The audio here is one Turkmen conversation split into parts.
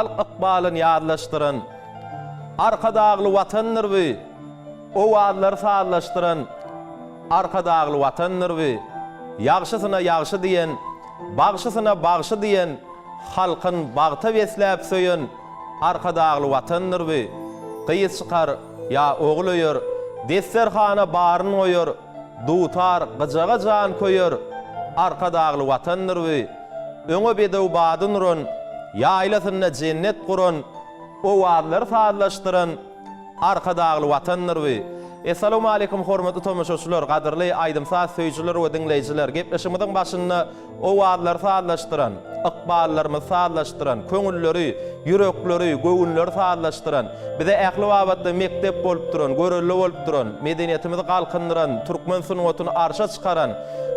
Halk ykbalyn ýazlaşdyran, Arkadagly Watandyr bu, Owazlary sazlaşdyran, Arkadagly Watandyr bu, Ýagşysyna ýagşy diýen, Bagşysyna bagşy diýen, Halkyn bagta besläp söýen, Arkadagly Watandyr bu, Gyz çykar, ýa ogul öýer, Desterhana baryn goýar, Dutar, gyjaga jan köýer, Arkadagly Watandyr bu. Öňe bedew badyn uran, Ýaýlasynda jennet guran, Owazlary sazlaşdyran, Arkadagly Watandyr bu. Essalawmaleýkum hormatly tomaşaçylar, gadyrly aýdym-saz söýüjiler we diňleýjiler! Gepleşigimiziň başynda Owazlary sazlaşdyran, ykballarymyzy sazlaşdyran, köňülleri, ýürekleri, göwünleri sazlaşdyran, bize ähli babatda mekdep bolup duran, görelde bolup duran, medeniýetimizi galkyndyran, türkmen sungatyny arşa çykaran,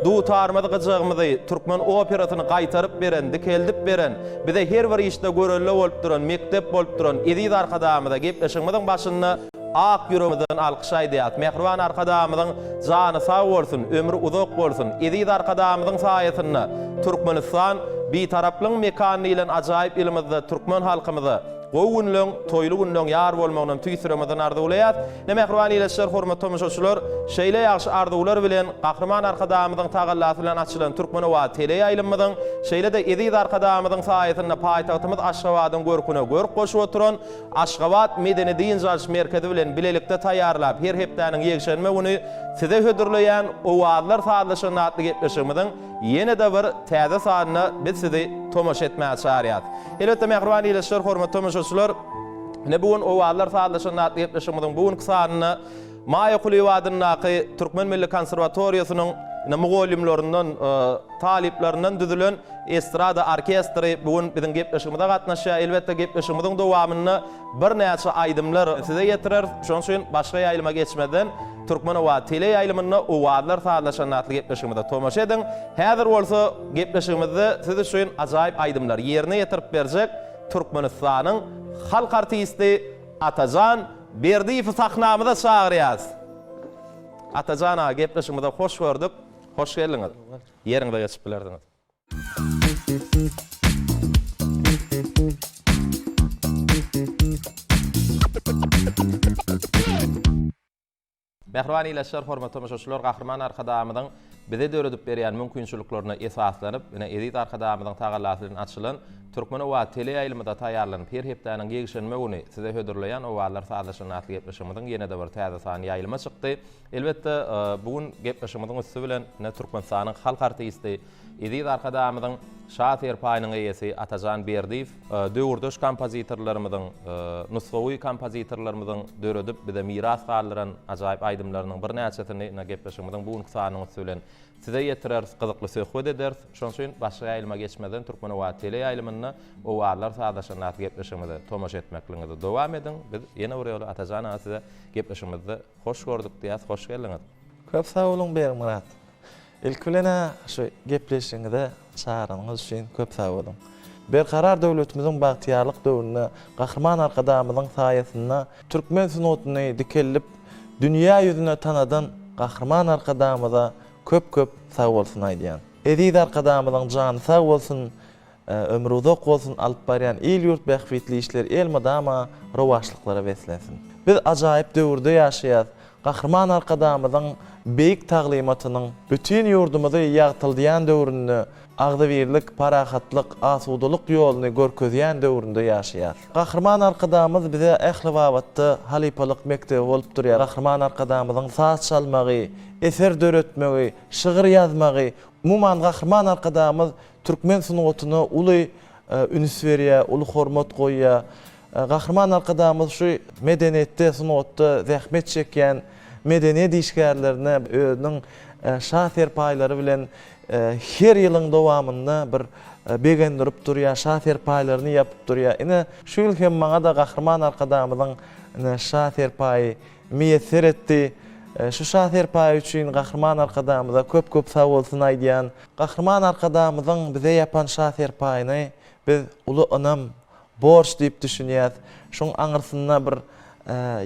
dutarymyzy, gyjagymyzy, türkmen operasyny gaýtaryp beren, dikeldip beren, bize her bir işde görelde bolup duran, mekdep bolup duran eziz Arkadagymyza gepleşigimiziň başynda Ak ýüregimizden alkyş aýdýas. Mähriban Arkadagymyzyň jany sag bolsun, ömri uzak bolsun. Eziz Arkadagymyzyň saýasynda Türkmenistan Bitaraplygyň mekany diýlen ajaýyp ýylymyzda türkmen halkymyza gowy günleň, toýly günleň ýar bolmagynam tüýs ýüregimizden arzuwlaýas. Ine mähriban ildeşler, hormatly tomaşaçylar, şeýle ýagşy arzuwlar bilen Gahryman Arkadagymyzyň tagallasy bilen açylan Türkmenobat teleýaýlymymyzyň, şeýle-de eziz Arkadagymyzyň saýasynda paýtagtymyz Aşgabadyň görküne görk goşup oturan Aşgabat medeni-dynç alyş merkezi bilen bilelikde taýýarlap, her hepdäniň ýekşenbe güni size hödürleýän Owazlar sazlaşygynda atly gepleşigimiziň ýene-de bir täze sanyna biz sizi tomaşa etmäge çagyrýarys. Elbetde, mähriban ildeşler, hormatly tomaşaçylar, ine bu gün Owazlar sazlaşygynda atly gepleşigimiziň bu günki sanynda Maýa Kulyýewa adyndaky Türkmen milli konserwatoriýasynyň ine mugallymlaryndan, talyplaryndan düzülen estrada orkestri bu gün biziň gepleşigimize gatnaşýar. Elbetde, gepleşigimiziň dowamynda birnäçe aýdymlar size ýetireris. Şonuň üçin başga ýaýlyma geçmezden, Türkmen owazy teleýaýlymynda Owazlar sazlaşanda atly gepleşigimize tomaşa ediň. Häzir bolsa gepleşigimizde siz üçin ajaýyp aýdymlary ýerine ýetirip berjek Türkmenistanyň halk artisti Atajan Berdiýewi sahnamyza çagyrýarys. Atajan aga gepleşigimize hoş gördük. Hoş geldiňiz. Ýeriňize geçip bilersiňiz. Mähriban ildeşler, hormatly tomaşaçylar, Gahryman Arkadagymyzyň bize döredip berýän mümkinçiliklerine esaslanyp, ine, eziz Arkadagymyzyň tagallasy bilen açylan Türkmen owazy teleýaýlymyda taýýarlanyp, her hepdäniň ýekşenbe güni size hödürleýän Owazlar sazlaşygyny atly gepleşigimiziň ýene-de bir täze sany ýaýlyma çykdy. Elbetde, bu gün gepleşigimiziň üsti bilen ine Türkmenistanyň halk artisti, eziz Arkadagymyzyň Şa serpaýynyň eýesi Atajan Berdiýew, döwürdeş kompozitorlarymyzyň, nusgawy kompozitorlarymyzyň döredip, bize miras galdyran ajaýyp aýdymlarynyň birnäçesini ine gepleşigimiziň bu günki sanynyň üsti bilen size ýetireris, gyzykly söhbet ederis. Şonuň üçin başga ýaýlyma geçmezden Türkmenowazy teleýaýlymynda Owazlar sazlaşanda atly gepleşigimize tomaşa etmekligiňizi dowam ediň. Biz ýene bir ýola Atajan aga size gepleşigimizde Hoş gördük diýýäs, hoş geldiňiz. Köp sag boluň Begmyrat. Ilki bilen-ä şu gepleşigiňize çagyranyňyz üçin köp sag boluň. Berkarar döwletimiziň bagtyýarlyk döwründe Gahryman Arkadagymyzyň saýasynda türkmen sungatyny dikeldip dünýä ýüzüne tanadan Gahryman Arkadagymyza köp-köp sag bolsun aýdýan. Eziz Arkadagymyzyň jany sag bolsun, Ömri uzak bolsun alyp barýan il-ýurt bähbitli işleri elmydama rowaçlyklara beslensin. Biz ajaýyp döwürde ýaşaýas. Gahryman Arkadagymyzyň beýik taglymatynyň bütin ýurdumyzy ýagtyldýan döwründe, agzybirlik, parahatlyk, asudalyk ýoluny görkezýän döwründe ýaşaýas. Gahryman Arkadagymyz bize ähli babatda halypalyk mekdebi bolup durýar. Gahryman Arkadagymyzyň saz çalmagy, eser döretmegi, şygyr ýazmagy, umuman Gahryman Arkadagymyz Türkmen sungatyna uly üns berýär, uly hormat goýýar. Gahryman Arkadagymyz şu medeniýetde, sungatda zähmet çekýän medeniýet işgärlerine özüniň şa serpaýlary bilen her ýylyň dowamynda bir begendirip durýar, şa serpaýlaryny ýapyp durýar. Ine, şu ýyl hem maňa-da Gahryman Arkadagymyzyň ine şa serpaýy miýesser etdi. Şu şa serpaýy üçin Gahryman Arkadagymyza köp-köp sagbolsun aýdýan. Gahryman Arkadagymyzyň bize ýapan şa serpaýyny biz uly ynam, borç diýip düşünýäs. Şoň aňyrsynda bir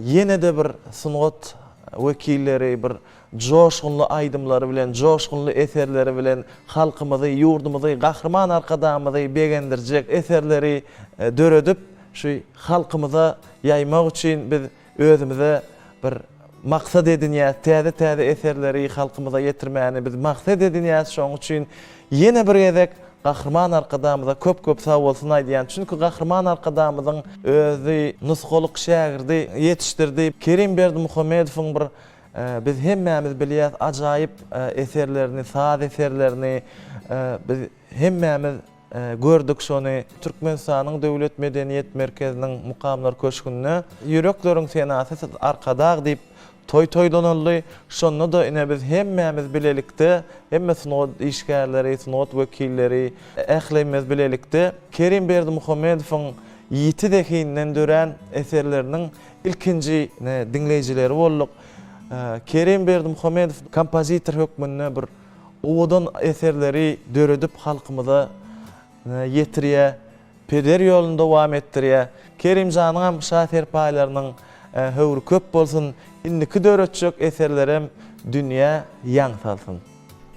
ýene-de bir sungat. wekilleri bir joşgunly aýdymlary bilen, joşgunly eserleri bilen halkymyzy, ýurdumyzy, Gahryman Arkadagymyzy begendirjek eserleri döredip, şu halkymyza ýaýmak üçin biz özümize bir maksat edinýäs, täze-täze eserleri halkymyza ýetirmäni biz maksat edinýäs, şonuň üçin ýene bir gezek Gahryman Arkadagymyza köp-köp sagbolsun aýdýan. Çünki Gahryman Arkadagymyzyň özi nusgalyk şägirdi ýetişdirdi. Kerim Berdimuhamedowyň bir biz hemmämiz bilýäs ajaýyp eserlerini, saz eserlerini biz hemmämiz gördük şony. Türkmenistanyň Döwlet medeniýet merkeziniň Mukamlar köşgünde Ýürekleriň senasy siz Arkadag diýip Toý toýlanyldy. Şonda-da ine biz hemmämiz bilelikde, hemme sungat işgärleri, sungat wekilleri, ählimiz bilelikde Kerim Berdimuhamedowyň ýiti zehininden dörän eserleriniň ilkinji ine diňleýjileri bolduk. Kerim Berdimuhamedow kompozitor hökmünde bir owadan eserleri döredip halkymyza ýetirýär. Peder ýoluny dowam etdirýär. Kerimjanyňam şa serpaýlarynyň höwri köp bolsun, indiki döretjek eserlerem dünýä ýaň salsyn.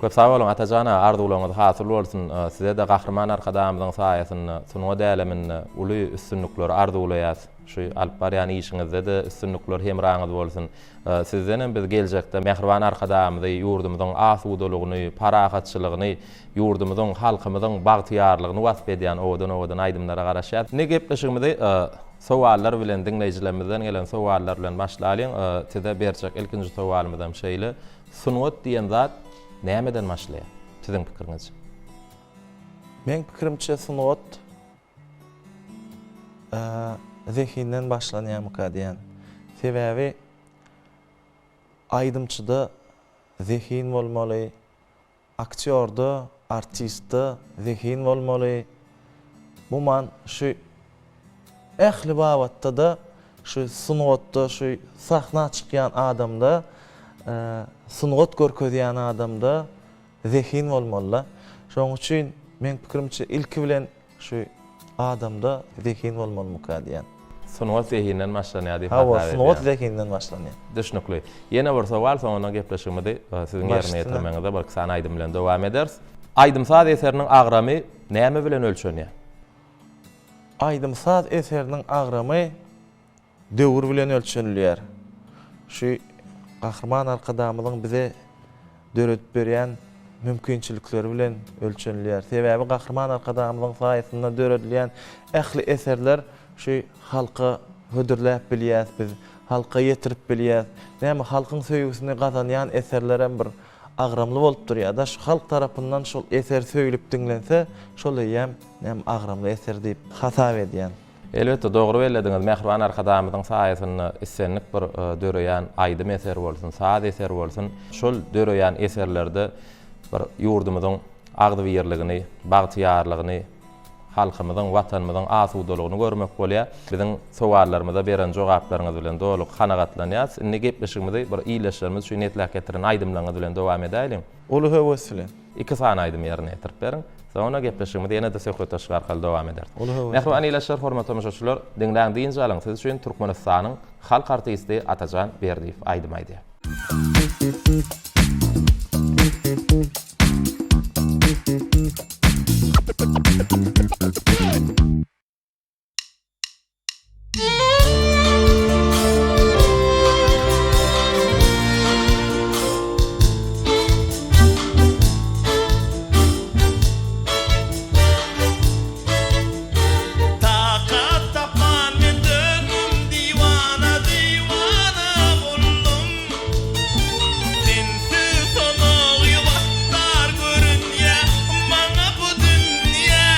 Köp sag boluň Atajan aga arzuwlaryňyz hasyl bolsun sizede Gahryman Arkadagymyzyň saýasynda sungat äleminde uly üstünlikleri arzuwlaýas şu alyp barýan işiňizdede üstünlikler hemraňyz bolsun sizdenem biz geljekde Mähriban Arkadagymyzy ýurdumyzyň asudalygyny parahatçylygyny Ýurdumyzyň, halkymyzyň bagtyýarlygyny wasp edýän owadan-owadan aýdymlara garaşýas. Indi gepleşigimizi sowallar bilen, diňleýjilerimizden gelen sowallar bilen başlalyň. Size berjek ilkinji sowalymyzam şeýle, Sungat diýen zat nämeden başlaýar, siziň pikiriňizçe? Meň pikirimçe sungat zehinden başlanýarmyka diýýän. Sebäbi aýdymçyda zehin bolmaly, Aktýorda, artistde zehin bolmaly. Umuman şu ähli babatda-da şu sungatda şu sahna çykýan adamda sungat görkezýän adamda zehin bolmalyda. Şonuň üçin meň pikirimçe ilki bilen Şu adamda zehin bolmalymyka diýýän. Sungat zehinden başlanýar diýip hasap edýän. Hawa, sungat zehinden başlanýar. Düşnükli. Ýene bir sowal, soňundan gepleşigimizi siziň ýerine ýetirmegiňizde bir iki sany aýdym bilen dowam ederis. Aýdym-saz eseriniň agramy näme bilen ölçenýär? Aýdym-saz eseriniň agramy döwür bilen ölçenilýär. Şu Gahryman Arkadagymyzyň bize döredip berýän mümkinçilikleri bilen ölçenilýär. Sebäbi Gahryman Arkadagymyzyň saýasynda döredilýän ähli eserler şu halka hödürläp bilýäs biz, halka ýetirip bilýäs. Näme halkyň söýgüsini gazanýan eserlerem bir agramly bolup durýar-da. Şu halk tarapyndan şol eser söýlüp diňlense, şol eýýäm näme agramly eser diýip hasap edýän. Elbetde, dogry bellediňiz, Mähriban Arkadagymyzyň saýasynda islendik bir döreýän aýdym eseri bolsun, saz eseri bolsun, şol döreýän eserlerde bir ýurdumyzyň agzybirligini, bagtyýarlygyny, halkymyzyň, Watanymyzyň asudalygyny görmek bolýar. Biziň sowallarymyza beren jogaplaryňyz bilen doly kanagatlanýarys. Indi gepleşigimizi bir ildeşlerimiz üçin niýetläp getiren aýdymlaryňyz bilen dowam edäýliň. Uly höwes bilen. Iki sany aýdym ýerine ýetirip beriň. Soňra gepleşigimizi ýene-de söhbetdeşlik arkaly dowam ederis. Uly höwes. Mähriban ildeşler, hormatly tomaşaçylar, diňläň, dynç alyň, siz üçin Türkmenistanyň halk artisti Atajan Berdiýew aýdym aýdýar. Takat tapman men döndüm diwana diwana boldum Sensiz sonagy wagtlar görünýä maňa bu dünýä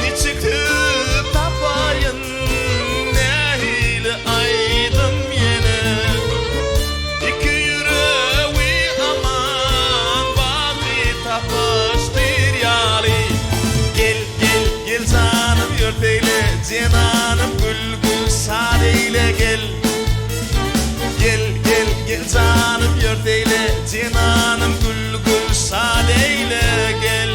Niçik söz tapaýyn, nähili aýdym ýene Iki ýüregi aman baky tapyşdyr ýaly Gel, gel, gel janym ýörteýle, jenanym gül, gül şad eýle gel Gel, gel, gel janym ýörteýle, jenanym gül, gül şad eýle gel.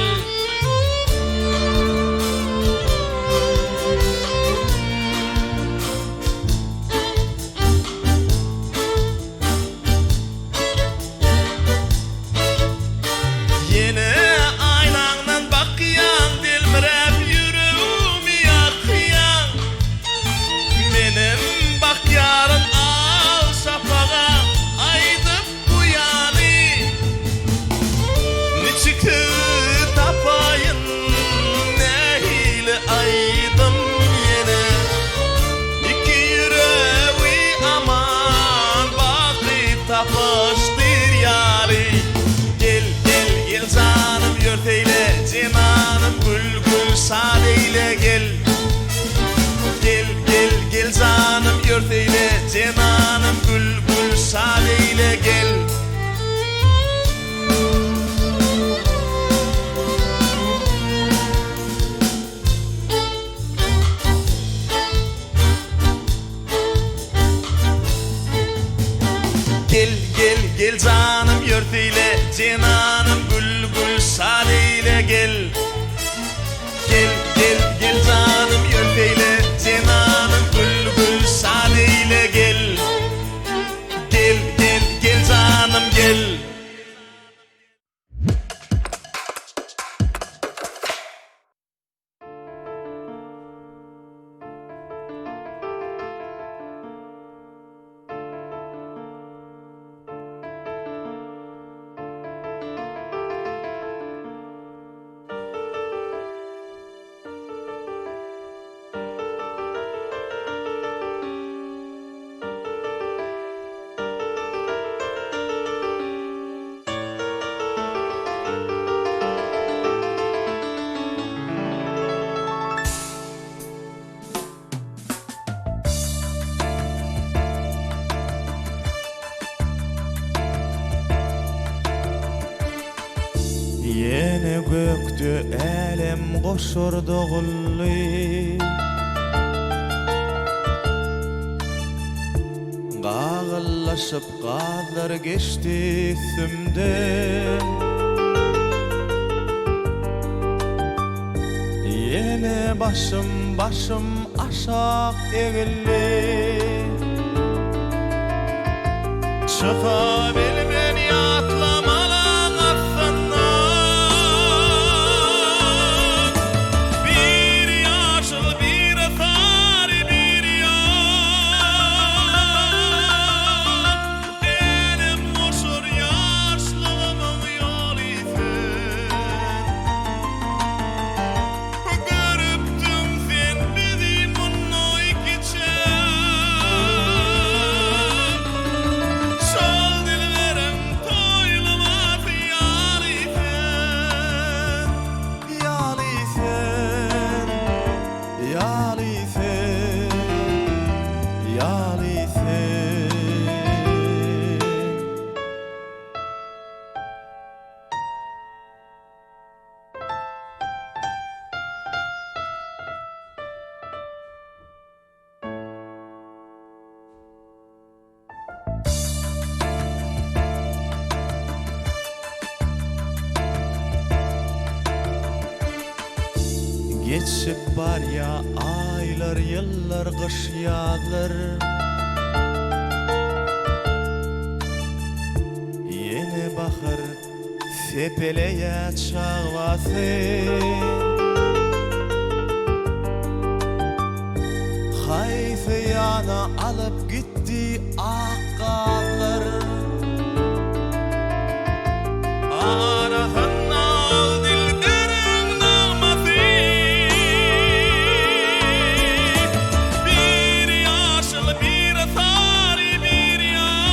şad eýle gel. Gel, gel, gel janym ýörseýle jenanym gül, gül şad eýle gel. Gel, gel, gel janym ýörseýle jenanym gül, gül şad eýle gel. Gel, gel, gel janym ýörseýle jenanym gül, gül şad eýle gel. Gel, gel, gel janym gel. Ýene gökde älem goşar doguldy. Gagyllaşyp gazlar geçdi üstümden. Ýene başym, başym aşak egildi. Çykabilmen ýatlamalaň astyndan. Biri ýaşyl, biri sary, biri ýak. Älem goşar ýaşlygymyň ýoly sen. Görüpdiň sen bizi munda ikiçäk. Şol dilberiň toýlamasy ýaly sen. Ýaly sen, ýaly sen, ýaly sen. Geçip barýa aýlar, ýyllar, gyş, ýazlar. Ýene bahar sepeleýä çagbasy. Haýsy ýana alyp gitdi ak gazlar. Arasynda ol dilberiň nagmasy. Biri ýaşyl, biri sary, biri ak.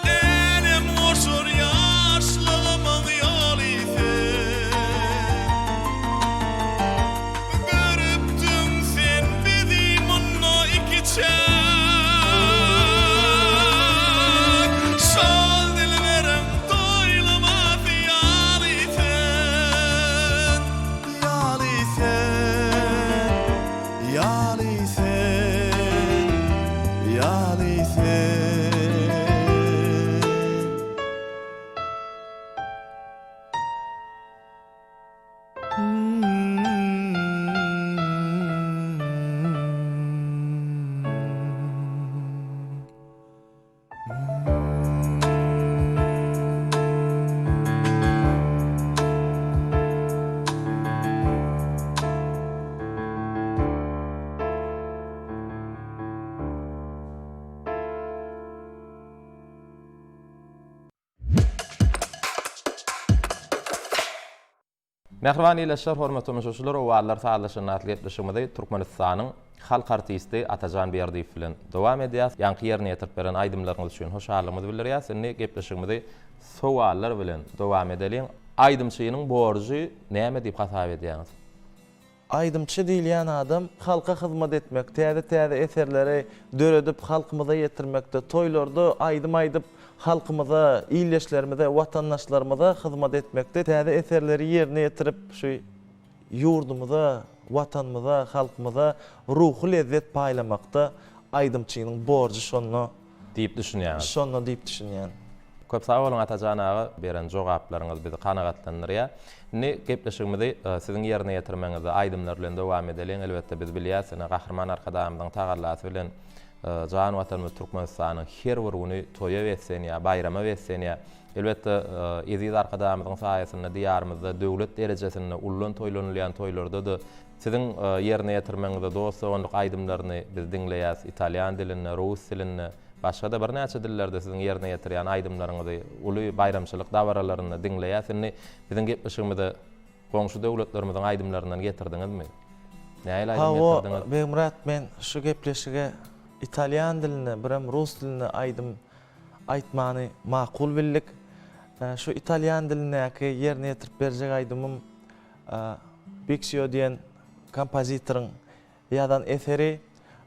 Älem goşar ýaşlygymyň ýoly sen. Görüpdiň sen bizi munda ikiçäk. Şol dilberiň toýlamasy ýaly sen. Ýaly sen, ýaly sen, ýaly sen. Mähriban ildeşler, hormatly tomaşaçylar, Owazlar sazlaşanda atly gepleşigimizi Türkmenistanyň halk artisti Atajan Berdiýew bilen dowam edýäs. Ýaňky ýerine ýetirip beren aýdymlaryňyz üçin hoşallygymyzy bildirýäs. Indi gepleşigimizi sowallar bilen dowam edeliň. Aýdymçynyň borjy näme diýip hasap edýäňiz? Aýdymçy diýilýän adam halka hyzmat etmek, täze-täze eserleri döredip halkymyza ýetirmekde, toýlarda aýdym aýdyp halkymyza, ildeşlerimize, watandaşlarymyza hyzmat etmekde, täze eserleri ýerine ýetirip şu ýurdumyza, Watanymyza, halkymyza ruhy lezzet paýlamakda aýdymçynyň borjy şonda. Diýip düşünýäňiz. Şonda diýip düşünýän. Köp sag boluň Atajan aga, beren jogaplaryňyz bizi kanagatlandyrýar. Indi gepleşigimizi siziň ýerine ýetirmegiňizde aýdymlar bilen dowam edeliň. Elbetde biz bilýäs, ine Gahryman Arkadagymyzyň tagallasy bilen jan Watanymyz Türkmenistanyň her bir güni toýa beslenýär, baýrama beslenýär. Elbetde eziz Arkadagymyzyň saýasynda Diýarymyzda döwlet derejesinde ullan toýlanylýan toýlarda-da Siziň ýerine ýetirmegiňizde dost-doganlyk aýdymlaryny biz diňleýäs, italýan dilinde, rus dilinde, başga-da birnäçe dillerde siziň ýerine ýetirýän aýdymlaryňyzy uly baýramçylyk dabaralarynda diňleýäs. Indi biziň gepleşigimize goňşy döwletlerimiziň aýdymlaryndan getirdiňizmi? Nähili aýdym Hawa, getirdiňiz? Begmyrat, men şu gepleşige italýan dilinde, birem rus dilinde aýdym aýtmany makul bildik. Şu italýan dilindäki ýerine ýetirip berjek aýdymym Biksio diýen kompozitoryň ýazan eseri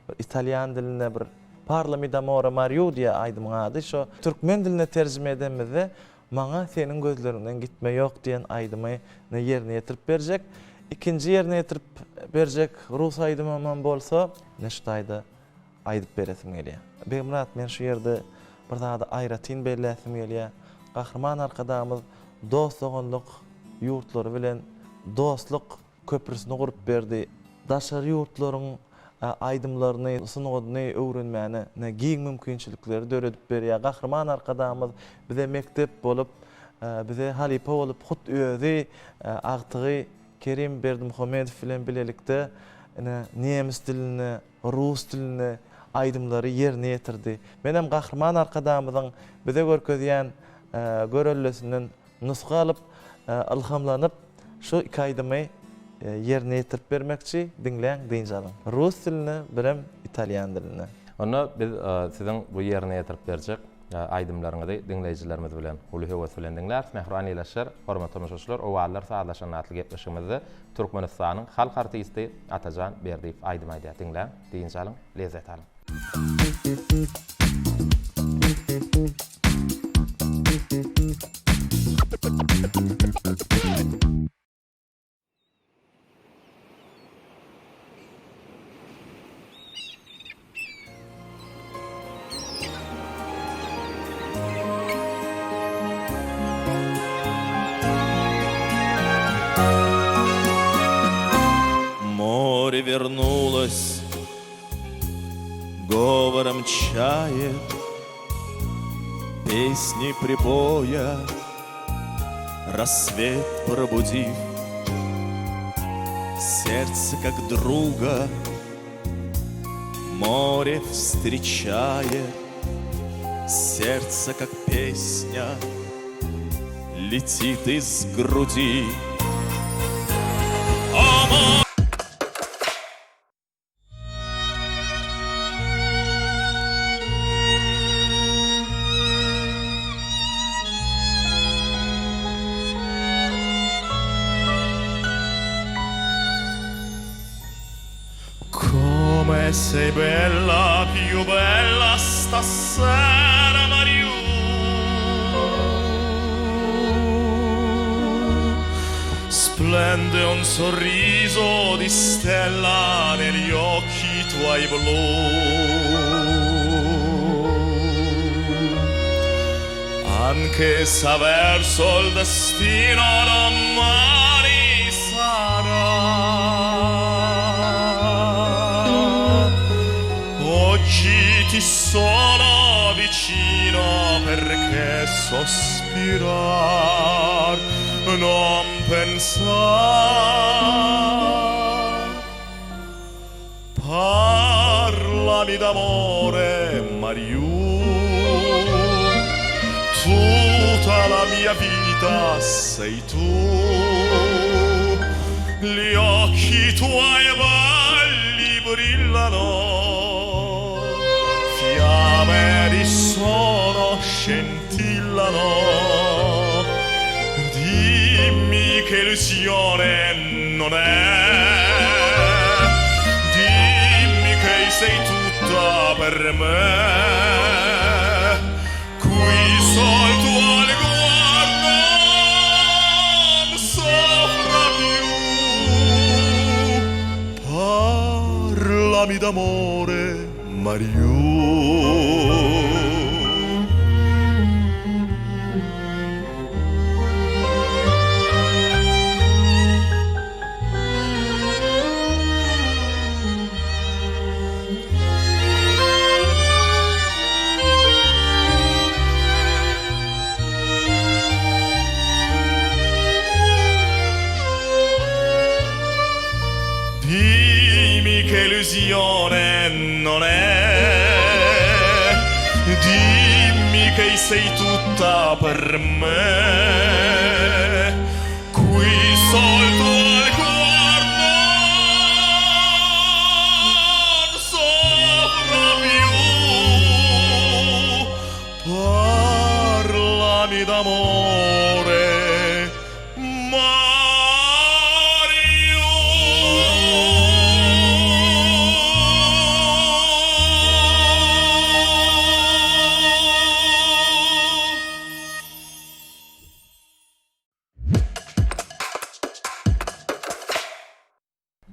bir italýan dilinde bir Parlami d'amore Mariu diýýär aýdymyň ady. Şo türkmen diline terjime edenimizde Maňa seniň gözleriňden gitme ýok diýen aýdymy ýerine ýetirip berjek. Ikinji ýerine ýetirip berjek rus aýdymymam bolsa ine şu taýda aýdyp beresim gelýär. Begmyrat men şu ýerde bir zady aýratyn belläsim gelýär. Gahryman Arkadagymyz dost-doganlyk ýurtlary bilen dostluk köprüsini gurup berdi. Daşary ýurtlaryň aýdymlaryny, sungatyny öwrenmäne giň mümkinçilikleri döredip berýär. Gahryman Arkadagymyz bize mekdep bolup, bize halypa bolup, hut özi agtygy Kerim Berdimuhamedow bilen bilelikde ine nemes dilinde, rus dilinde aýdymlary ýerine ýetirdi. Menem Gahryman Arkadagymyzyň bize görkezýän görellesinden nusga alyp, ylhamlanyp şu iki aýdymy ýerine ýetirip bermekçi, diňläň, dynç alyň. Rus dilinde, birem italýan dilinde. Onda biz siziň bu ýerine ýetirip berjek aýdymlaryňyzy diňleýjilerimiz bilen uly höwes bilen diňläris. Mähriban ildeşler, hormatly tomaşaçylar, Owazlar sazlaşanda atly gepleşigimizde Türkmenistanyň halk artisti Atajan Berdiýew aýdym aýdýar. Diňläň, dynç alyň, lezzet alyň. More vernuloś, Говором чаек, Песни прибоя, Рассвет пробудив, Сердце как друга Море встречает, Сердце как песня Летит из груди. Come sei bella, più bella stasera, Mariù. Splende un sorriso di stella negli occhi tuoi blu. Anche se avverso il destino domani sarà. Oggi ti sono vicino perché sospirar non pensar. Parlami d'amore, Mariù, tutta la mia vita sei tu. Gli occhi tuoi belli brillano, fiamme di sono scintillano. che illusione non è. Dimmi che sei tutta per me. Qui soltu al cuor non soffra più. Parlami d'amore, Mariù. Dimmi che illusione non è, dimmi che sei tutta per me. Qui solto al cuor non soffro più. Parlami d'amore, Mario.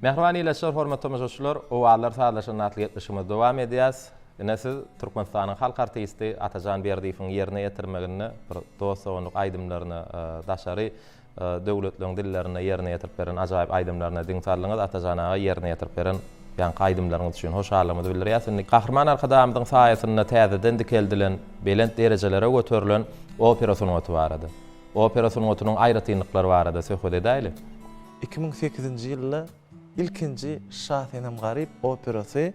Mähriban ildeşler, hormatly tomaşaçylar, Owazlar sazlaşanda atly gepleşigimizi dowam edýäs. Ine siz Türkmenistanyň halk artisti Atajan Berdiýewiň ýerine ýetirmeginde bir dost-doganlyk aýdymlaryna daşary döwletleriň dillerinde ýerine ýetirip beren ajaýyp aýdymlaryna diň saldyňyz. Atajan aga ýerine ýetirip beren ýaňky aýdymlaryňyz üçin hoşallygymyzy bildirýäs. Indi Gahryman Arkadagymyzyň saýasynda täzeden dikeldilen, belent derejelere göterilen opera sungaty barada. Opera sungatynyň aýratynlyklary barada söhbet edäýli. 2008-nji ýylda ilkinji Şasenem-Garyp operasy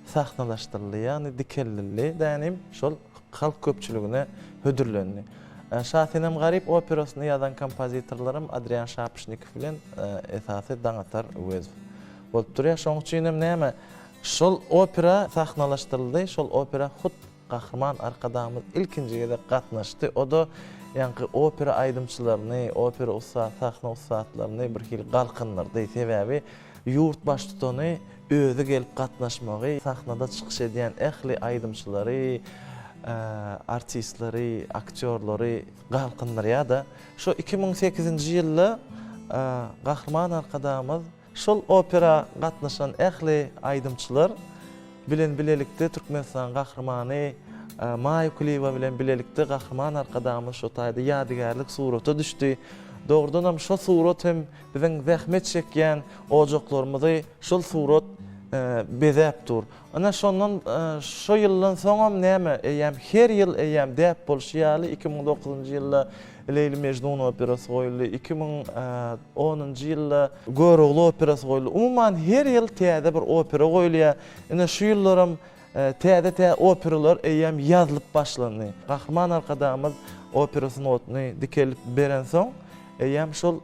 sahnalaşdyryldy, ýagny dikeldildi, dänim şol halk köpçüligine hödürlendi. Şasenem-Garyp operasyny ýazan kompozitorlaram Adrian Şapşnikow bilen esasy Daňatar Öwezow bolup durýar. Şonuň üçin hem näme, şol opera sahnalaşdyryldy, şol opera hut Gahryman Arkadagymyz ilkinji gezek gatnaşdy. O-da ýaňky opera aýdymçylaryny, opera ussat, sahna ussatlaryny birhili galkyndyrdy. Sebäbi ýurt Baştutany özi gelip gatnaşmagy sahnada çykyş edýän ähli aýdymçylary, artistleri, aktýorlary galkyndyrýar-da. Şo 2008-nji ýylda Gahryman Arkadagymyz Şol opera gatnaşan ähli aýdymçylar bilen bilelikde Türkmenistanyň Gahrymany Maýa Kulyýewa bilen bilelikde Gahryman Arkadagymyz şo taýda ýadygärlik surata düşdi. Dogrudanam şo surat hem biziň zähmet çekýän ojaklarymyzy şol surat bezäp dur. Ine şondan şo ýyldan soňam näme eýýäm her ýyl eýýäm däp bolşy ýaly 2009-njy ýylda Leýli Mejnun operasy goýuldy, 2010-njy ýylda Görogly operasy goýuldy. Umuman her ýyl täze bir opera goýulýar. Ine şu ýyllaram täze-täze operalar eýýäm ýazylyp başlandy. Gahryman Arkadagymyz opera sungatyny dikeldip berensoň eýýäm şol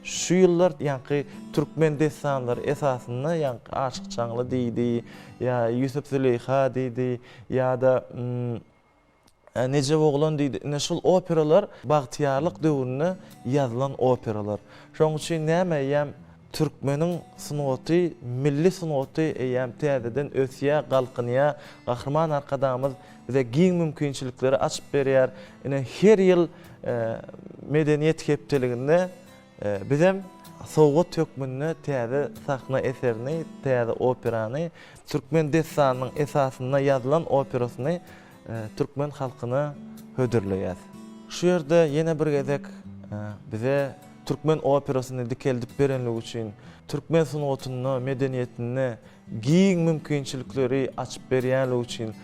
Şu ýyllar ýaňky türkmen dessanlary esasynda ýaňky Aşyk Çaňly diýdi, ýa Ýusup Züleýha diýdi, ýa-da Nejep oglan diýdi. Ine şul operalar bagtyýarlyk döwründe ýazylan operalar. Şonuň üçin näme eýýäm türkmeniň sungaty, milli sungaty eýýäm täzeden ösýär, galkynýar. Gahryman Arkadagymyz bize giň mümkinçilikleri açyp berýär. Ine her ýyl Medeniýet hepdeliginde bizem sowgat hökmünde täze sahna eserini, täze operany, türkmen dessanynyň esasynda ýazylan operasyny türkmen halkyna hödürleýäs. Şu ýerde ýene bir gezek bize türkmen operasyny dikeldip berenligi üçin, türkmen sungatynda, medeniýetinde giň mümkinçilikleri açyp berýänligi üçin,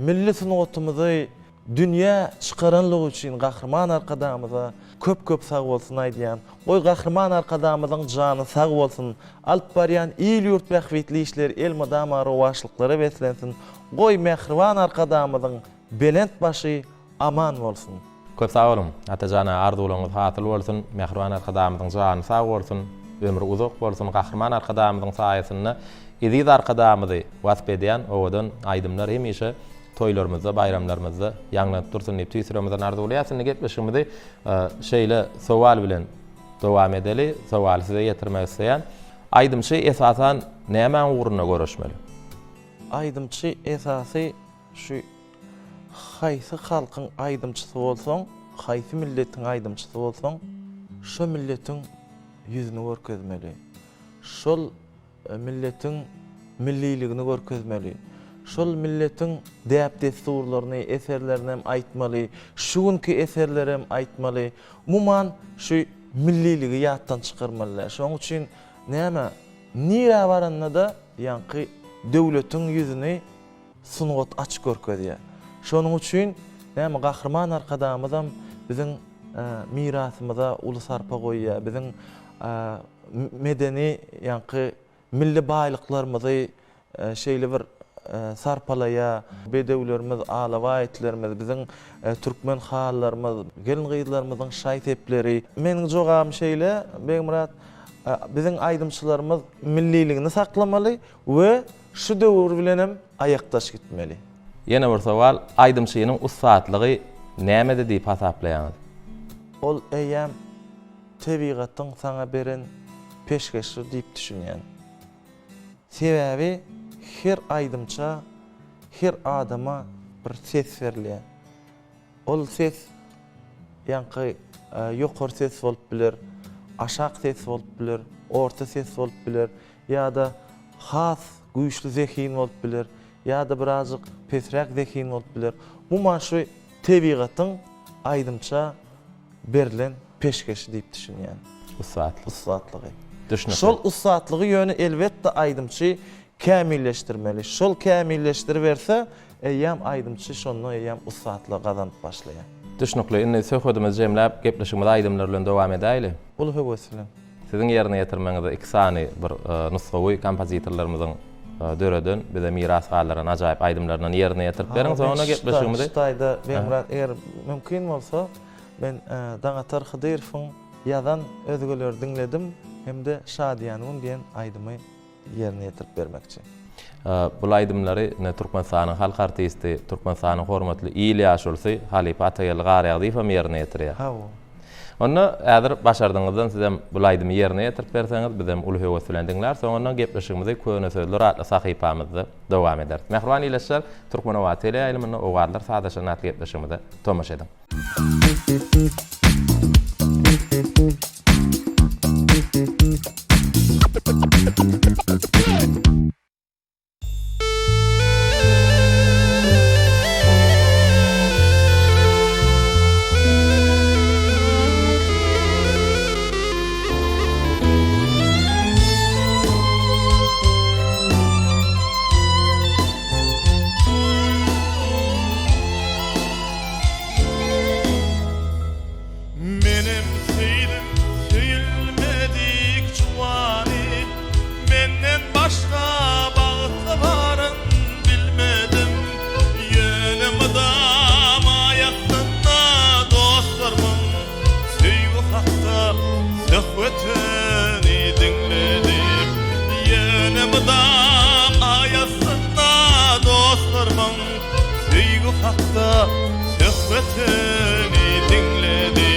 milli sungatymyzy dünýä çykaranlygy üçin Gahryman Arkadagymyza köp-köp sagbolsun aýdýan. Goý Gahryman Arkadagymyzyň jany sag bolsun, alyp barýan il-ýurt bähbitli işleri elmydama rowaçlyklara beslensin, goý mähriban Arkadagymyzyň belent başy aman bolsun! Köp sag boluň, Atajan aga arzuwlaryňyz hasyl bolsun, Mähriban Arkadagymyzyň jany sag bolsun, ömri uzak bolsun, Gahryman Arkadagymyzyň saýasynda eziz Arkadagymyzy wasp edýän owadan aýdymlar hemişe toýlarymyzda, baýramlarymyzda ýaňlanyp dursun diýip tüýs ýüregimizden arzuwlaýarys. Indi gepleşigimizi şeýle sowal bilen. Dowam edeli, sowaly size ýetirmek isleýän. Aýdymçy esasan nämäň ugrunda göreşmeli? Aýdymçy esasy şu haýsy halkyň aýdymçysy bolsaň, haýsy milletiň aýdymçysy bolsaň, şo milletiň ýüzüni görkezmeli. Şol milletiň milliligini görkezmeli. Şol milletiň däp-dessurlaryny, eserlerinem aýtmaly, şu günki eserlerem aýtmaly. Umuman, şu milliligi ýatdan çykarmaly däl. Şonuň üçin näme, nirä baranda-da ýaňky döwletiň ýüzüni sungat açyk görkezýär. Şonuň üçin näme, Gahryman Arkadagymyzam biziň mirasymyza uly sarpa goýýar, biziň medeni ýaňky milli baýlyklarymyzy şeýle bir sarpalaýar. Bedewlerimiz, alabaý itlerimiz, biziň türkmen halylarymyz, gelin-gyzlarymyzyň şaý-sepleri. Meniň jogabym şeýle, Begmyrat, biziň aýdymçylarymyz milliligini saklamaly we şu döwür bilenem aýakdaş gitmeli. Ýene bir sowal, aýdymçynyň ussatlygy nämede diýip hasaplaýaňyz? Ol eýýäm tebigatyň saňa beren peşgeşi diýip düşünýän. Sebäbi her aýdymça, her adama bir ses berilýär. Ol ses ýaňky ýokary ses bolup biler, aşak ses bolup biler, orta ses bolup biler ýa-da has güýçli zehin bolup biler ýa-da birazjyk pesräk zehin bolup biler. Umuman şu tebigatyň aýdymça berlen peşgeşi diýip düşünýän. Ussatlyk. Ussatlygy. Düşnükli. Şol ussatlygy ýöne elbetde aýdymçy kämilleşdirmeli. Şol kämilleşdiriberse, eýýäm aýdymçy şonda eýýäm ussatlygy gazanyp başlaýar. Düşnükli. Indi söhbedimizi jemläp, gepleşigimizi aýdymlar bilen dowam edäýli. Uly höwes bilen. Siziň ýerine ýetirmegiňizde iki sany bir nusgawy kompozitorlarymyzyň döreden, bize miras galdyran ajaýyp aýdymlaryndan ýerine ýetirip beriň. Soňra gepleşigimizi. Şu taýda Begmyrat eger mümkin bolsa men Daňatar Hydyrowyň ýazan Özgeleri diňledim hem-de Şadyýan gün diýen aýdymy ýerine ýetirip bermekçi. Bul aýdymlary ine Türkmenistanyň halk artisti, Türkmenistanyň hormatly il ýaşulusy halypa Atageldi Garýagdyýew hem ýerine ýetirýär. Hawa. Onda häzir başardygyňyzdan sizem bul aýdymy ýerine ýetirip berseňiz, bizem uly höwes bilen diňläris. Soňundan gepleşigimizi Köne sözler atly sahypamyzda dowam ederis. Mähriban ildeşler, Türkmenobat teleýaýlymynda Owazlar sazlaşan atly gepleşigimize tomaşa ediň. Menem söýdüm söýülmedik juwany Menden başga bagtly baryn bilmedim Ýöne mydama aýakdynda dostlarmyň Söýgi hakda söhbetini diňledim Ýöne mydam aýasynda dostlarmyň Söýgi hakda söhbetini diňledim.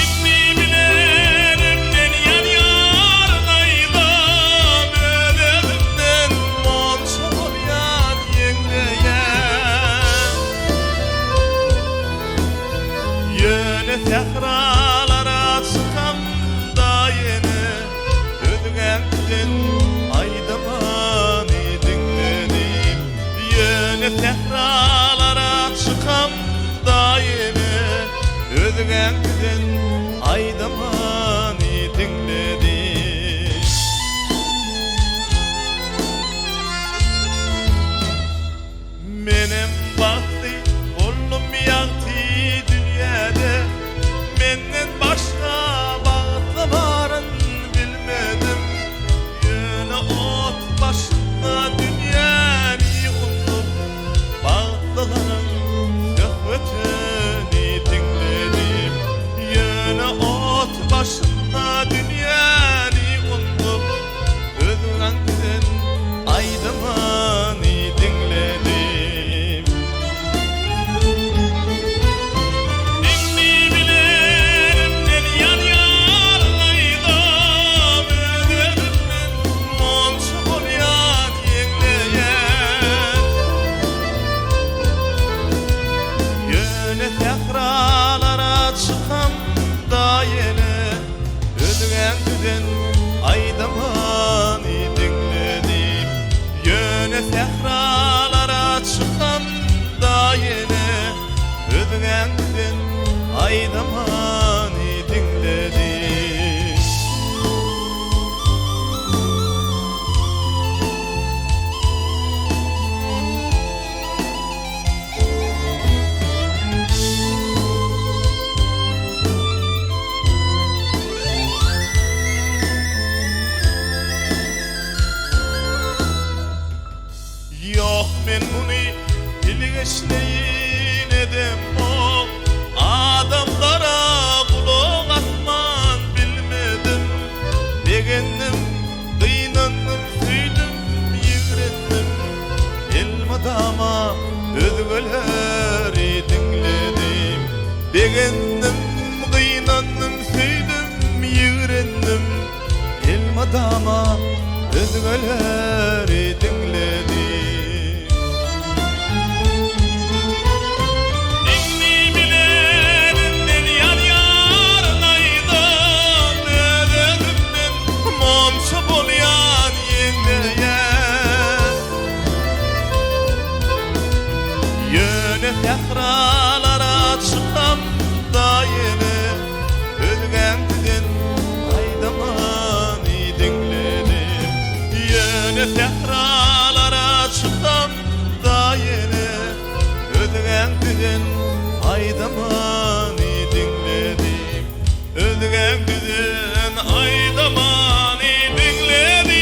Indi bilenimden ýanýar gaýgam, Öz-özümden monça bolýan ýeňleýän. Ýöne sähralara çykamda ýene Özgäňden aýdymyny diňledim. Ýöne sähralara. Özgäň düzen aýdymyny diňledim. Ýöne sähralara çykamda ýene Özgäň düzen aýdymyny diňledim. Ýok men muny bilgeşleýin edemok Adamlara gulak asman bilmedim Begendim, gynandym, söýdüm, ýigrendim Elmydama özgeleri diňledim Begendim, gynandym, söýdüm, ýigrendim Elmydama özgeleri diňledim. Indi bileninden ýanýar naýzam, Öz-özümden monça bolýan ýeňleýän. Ýöne sähralara çykamda ýene Özgäň düzen aýdymyny diňledim. Ýöne sähralara çykamda ýene Özgäň düzen aýdymyny diňledim. Özgäň düzen aýdymyny diňledim.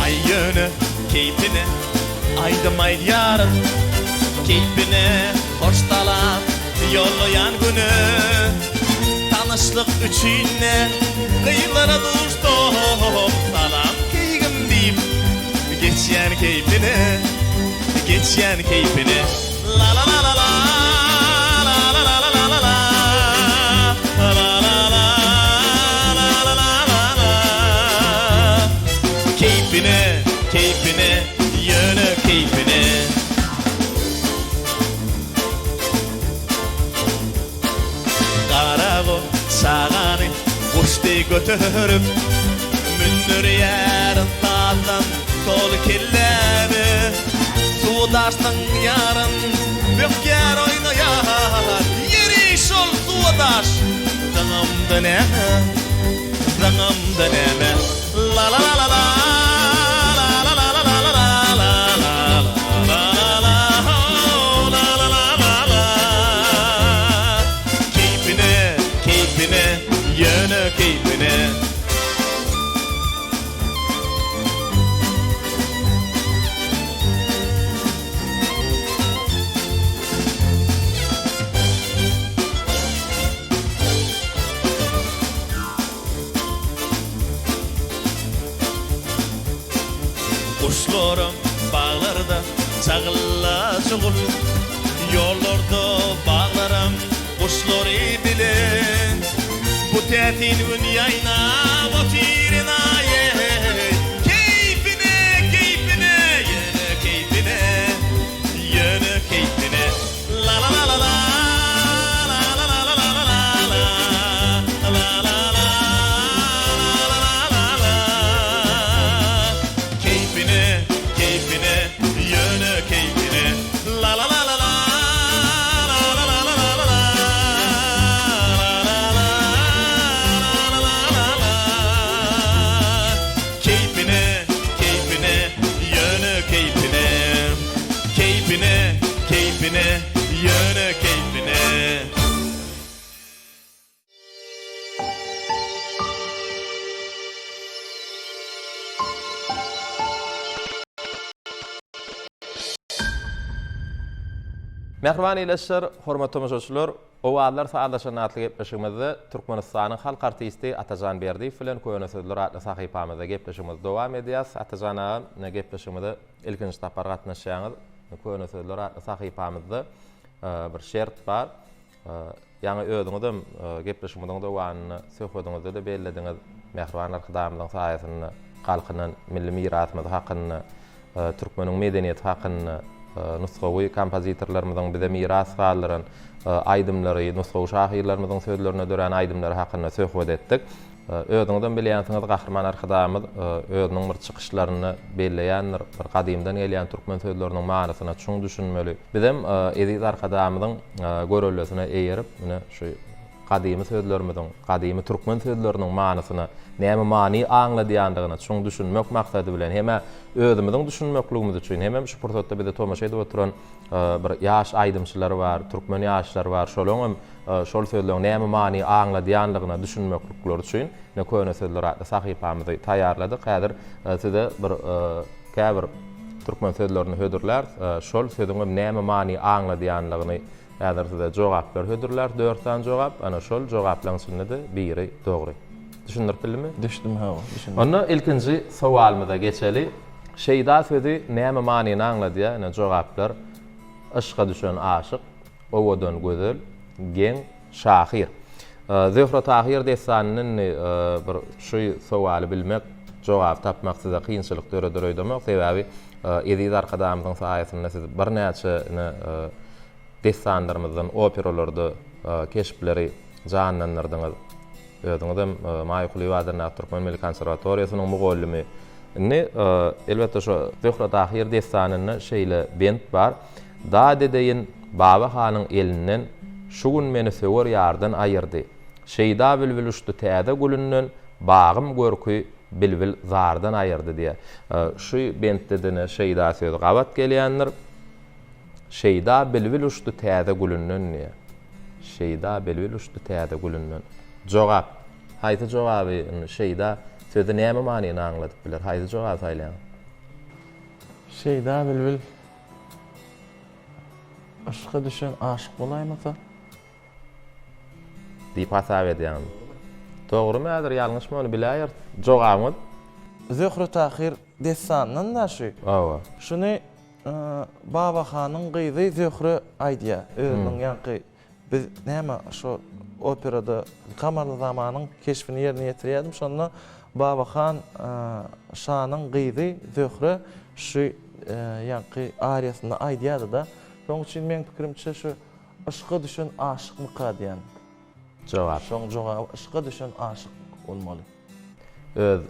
Aý ýöne keýpine aýdym aýdýaryn Keýpine hoş salam ýollaýan güne Tanyşlyk üçin-de gyzlara duşdum Salam keýgim diýip geçýän keýpine Geçýän keýpine La-la-la-la-la La-la-la-la-la-la La-la-la-la-la-la-la-la Keýpine, keýpine, ýöne keýpine. Garagol çagany guş deý göterip, Mündürýär sazdan doly kelläni. Suwa daşlaň ýaryn bökýär oýnaýar, Ýeri şol suwa daş zyňamda näme, zyňamda näme? La-la-la-la-la, la-la-la-la-la-la-la-la-la-la-la-la-la-la. Keýpine, keýpine, ýöne keýpine. Guşlaram baglarda çagylla-çugul, Ýollarda baglaram guşlary bile. Bu täsin gün ýaýnap otyr enaýy, Keýpine, keýpine, ýöne keýpine, Ýöne keýpine. La-la-la-la-la, la-la-la-la-la-la-la, la-la-la-la-la-la-la-la. Keýpine, keýpine, ýöne keýpine. La-la-la-la-la, la-la-la-la-la-la, la-la-la-la-la-la-la. Mähriban ildeşler, hormatly tomaşaçylar, Owazlar sazlaşan atly gepleşigimizde Türkmenistanyň halk artisti Atajan Berdiýew bilen Köne sözler atly sahypamyzda gepleşigimizi dowam edýäs. Atajan aga, gepleşigimize ilkinji sapar gatnaşýaňyz. Köne sözler atly sahypamyzda bir şert bar. Ýaňy özüňizem gepleşigimiziň dowamynda söhbediňizde-de bellediňiz, mähriban Arkadagymyzyň saýasynda galkynan milli mirasymyz hakynda, türkmeniň medeniýeti hakynda, nusgawy kompozitorlarymyzyň bize miras galdyran aýdymlary, nusgawy şahyrlarymyzyň sözlerine dörän aýdymlary hakynda söhbet etdik. Özüňizem bilýänsiňiz, Gahryman Arkadagymyz özüniň bir çykyşlarynda belleýändir, bir gadymdan gelýän türkmen sözleriniň manysyna çuň düşünmeli. Bizem eziz Arkadagymyzyň göreldesine eýerip, ine, şu gadymy sözlerimiziň, gadymy türkmen sözleriniň manysyna, näme many aňladýandygyna çuň düşünmek maksady bilen, hem-ä özümiziň düşünmekligimiz üçin, hemem şu pursatda bize tomaşa edip oturan bir ýaş aýdymçylar bar, türkmen ýaşlary bar, şolaňam şol sözleň näme many aňladýanlygyna düşünmeklikleri üçin ine Köne sözler atly sahypamyzy taýýarladyk. Häzir size bir käbir türkmen sözlerini hödürläris. Şol sözüňem näme many aňladýanlygyny häzir size jogaplar hödürläris, dört sany jogap. Ana şol jogaplaryň içinde-de biri dogry. Düşündirip bildimmi? Düşdüm, hawa, düşündim. Onda ilkinji sowalymyza geçeli. Şeýda sözi näme manyny aňladýar? Ine jogaplar, Yşka düşen aşyk, owadan gözel, geň, şahyr. Zöhre-Tahyr dessanynda indi bir şu sowaly bilmek, jogaby tapmak size kynçylyk döreder öýdemok. Sebäbi eziz Arkadagymyzyň saýasynda siz birnäçe ine dessanlarymyzdan operalarda keşpleri janlandyrdyňyz. Özüňizem Maýa Kulyýewa adyndaky Türkmen milli konserwatoriýasynyň mugallymy. Indi, elbetde, şo Zöhre-Tahyr dessanynda şeýle bent bar, Dat edeýin Baba hanyň elinden, Şu gün meni söwer ýardan aýyrdy. Şeýda bilbil uçdy täze gülünden, Bagym görki bilbil zardan aýyrdy diýýär. Şu bentde-de şeýda sözi gabat gelýändir. Şeýda bilbil uçdy täze gülünden diýýär. Şeýda bilbil uçdy täze gülünden. Jogap. Haýsy jogaby indi şeýda sözi näme manyny aňladyp biler? Haýsy jogaby saýlaýaňyz? Şeýda bilbil yşka düşen aşyk bolaýmasa? Diýip hasap edýäňiz. Dogrumy häzir ýalňyşmy ony biläýeris. Jogabyňyz? Zöhre-Tahyr dessanyndan-da şu. Hawa. Şuny Babahanyň gyzy Zöhre aýdýar, özüniň ýaňky biz näme şo operada Kamarly zamanyň keşbini ýerine ýetirýärdim, şonda Babahan şanyň gyzy Zöhre şu ýaňky ariýasynda aýdýardy-da. Şonuň üçin meň pikirimçe şu yşka düşen aşykmyka diýen. Jogap. Şoň jogaby yşka düşen aşyk bolmaly. Öz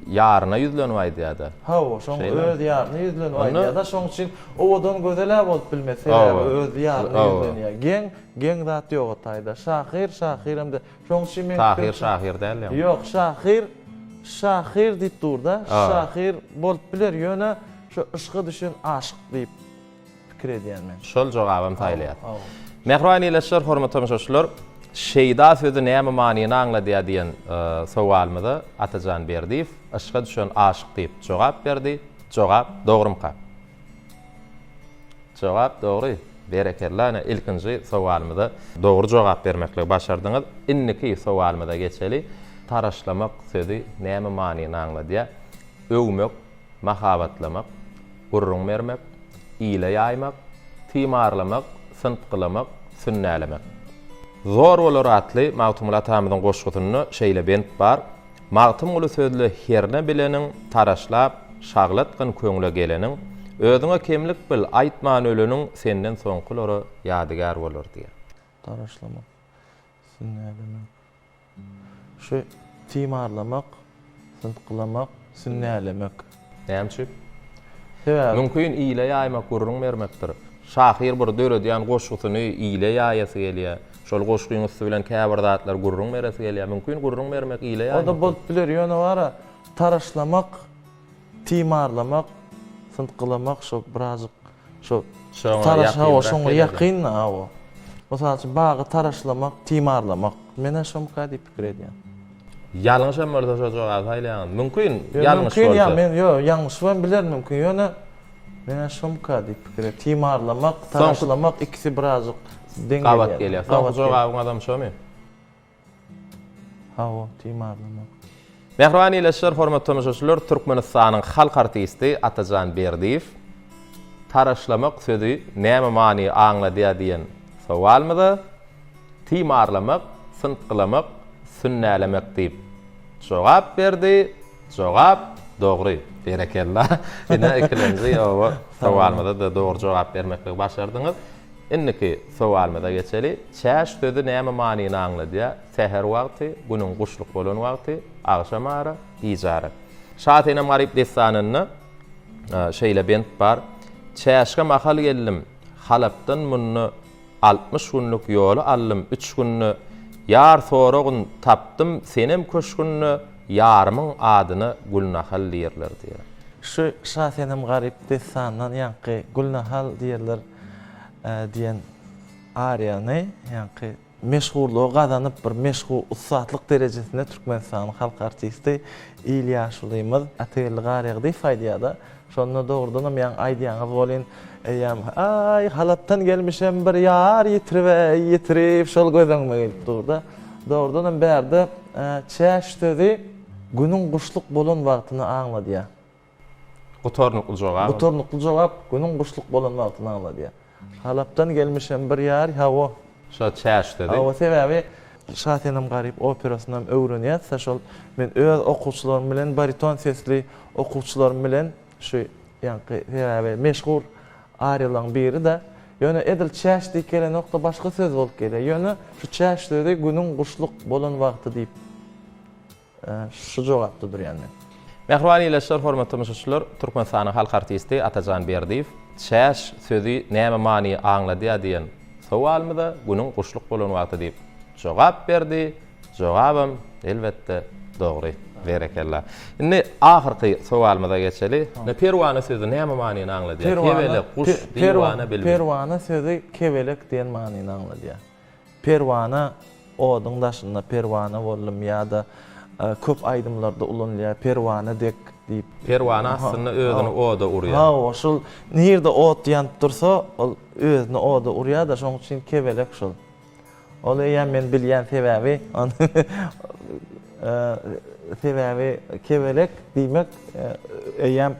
ýaryna ýüzlenip aýdýar-da. Hawa, şoň öz ýaryna ýüzlenip aýdýar-da, şoň üçin owadan gözel-ä bolup bilmez, sebäbi öz ýaryna ýüzlenýär. Geň, geň zat ýok o taýda. Şahyr, şahyr hem-de. Şoň üçin meň Tahyr şahyr däl ýaňy. Ýok, şahyr, şahyr diýip dur-da. Şahyr bolup biler, ýöne şu yşka düşen aşyk diýip. pikir edýän men. Şol jogabam saýlaýas. Mähriban ildeşler, hormatly tomaşaçylar, şeýda sözi näme manyny aňladýar diýen sowalymyza Atajan Berdiýew yşga düşen aşyk diýip jogap berdi. Jogap dogrumyka? Jogap dogry. Berekella, ine ilkinji sowalymyza dogry jogap bermekligi başardyňyz. Indiki sowalymyza geçeli. Taraşlamak sözi näme manyny aňladýar? Öwmek, mahabatlamak, gürrüň bermek, ile ýaýmak, timarlamak, syntgylamak, sünnälemek. Zor bolar atly Magtymguly atamyzyň goşgusynda şeýle bent bar, Magtymguly sözle herne bileniň, Taraşlap, şaglatgyn köňle geleniň, Özüňe kemlik bil, aýtman öleniň Senden soňkulara ýadygär bolar diýýär. Taraşlamak, sünnälemek. Şu timarlamak, syntgylamak, sünnälemek. Näme üçin? Sebäbi. Mümkin ile ýaýmak gürrüň bermekdir. Şahyr bir döredýän goşgusyny ile ýaýasy gelýär. Şol goşgyň üsti bilen käbir zatlary gürrüň beresi gelýär. Mümkin gürrüň bermek ile ýaýmakdyr. O-da bolup biler, ýöne bar-a, taraşlamak, timarlamak, syntgylamak şo birazjyk Şo taraş hawa şoňa ýakyn hawa. Mysal üçin bagy taraşlamak, timarlamak. Men-ä şomyka diýip pikir edýän. Ýalňyşam bolsa şo jogaby saýlaýaňyz. Mümkin ýalňyş bolsa. Mümkin ýa men ýok ýalňyşybam bilerin mümkin ýöne. Men-ä şomka diýip pikir et. Timarlamak, taraşlamak ikisi birazjyk deň gelýär. Gabat gelýär. Soňky jogabyňyzam şomy? Hawa, timarlamak. Mähriban ildeşler, hormatly tomaşaçylar, Türkmenistanyň halk artisti Atajan Berdiýew Taraşlamak sözi näme many aňladýar diýen sowalymyza Timarlamak, syntgylamak, sünnälemek diýip jogap berdi. Jogap dogry. Berekella. Ine ikilenji oba sowalymyza-da dogry jogap bermekligi başardyňyz. Indiki sowalymyza geçeli. Çäş sözi näme manyny aňladýar? Säher wagty, günüň guşluk bolan wagty, agşam ara, gije ara. Şasenem Garyp dessanynda şeýle bent bar, Çäşge mahal geldim, Halapdan munda 60 günlük ýoly aldym üç günde, Ýar soragyn tapdym Senem köşgünde, Ýarymyň adyna Gülnahal diýerler diýýär. Şu Şasenem Garyp dessanyndan ýaňky Gülnahal diýerler diýen ariýany ýaňky meşhurlygy gazanyp bir meşhur ussatlyk derejesinde Türkmenistanyň halk artisti il ýaşulymyz Atageldi Garýagdyýew aýdýar-da. Şonda dogrudanam ýaňy aýdýaňyz welin eýýäm aý Halapdan gelmişem bir ýar ýitirib-eý ýitirip şol göz öňüme gelip dur-da. Dogrudanam bärde çäş sözi günüň guşluk bolan wagtyny aňladýar. Gutarnykly jogap. Gutarnykly jogap günüň guşluk bolan wagtyny aňladýar. Halapdan gelmişem bir ýar, hawa. Şo çäş sözi. Hawa, sebäbi Şasenem Garyp operasynam öwrenýäs-de şol men öz okuwçylarym bilen bariton sesli okuwçylarym bilen şu ýaňky sebäbi meşhur ariýalaryň biri-de. Ýöne edil çäş diýip gelenok-da başga söz bolup gelýär. Ýöne şu çäş sözi günüň guşluk bolan wagty diýip Şu jogapda durýan men. Mähriban ildeşler, hormatly tomaşaçylar, Türkmenistanyň halk artisti Atajan Berdiýew Çäş sözi näme many aňladýar diýen sowalymyza Günüň guşluk bolan wagty diýip jogap berdi. Jogabam, elbetde, dogry. Berekella. Indi ahyrky sowalymyza geçeli. Perwana sözi näme manyny aňladýar? Kebelek, guş, diwana, bilbil. Perwana sözi kebelek diýen manyny aňladýar. Perwana oduň daşynda perwana boldum ýa-da köp aýdymlarda ulanylýar perwana dek diýip. Perwana aslynda özüni oda urýar. Hawa, şol nirde ot ýanyp dursa, ol özüni oda urýar-da, şonuň üçin kebelek şol. Ol eýýäm men bilýän sebäbi, sebäbi kebelek diýmek eýýäm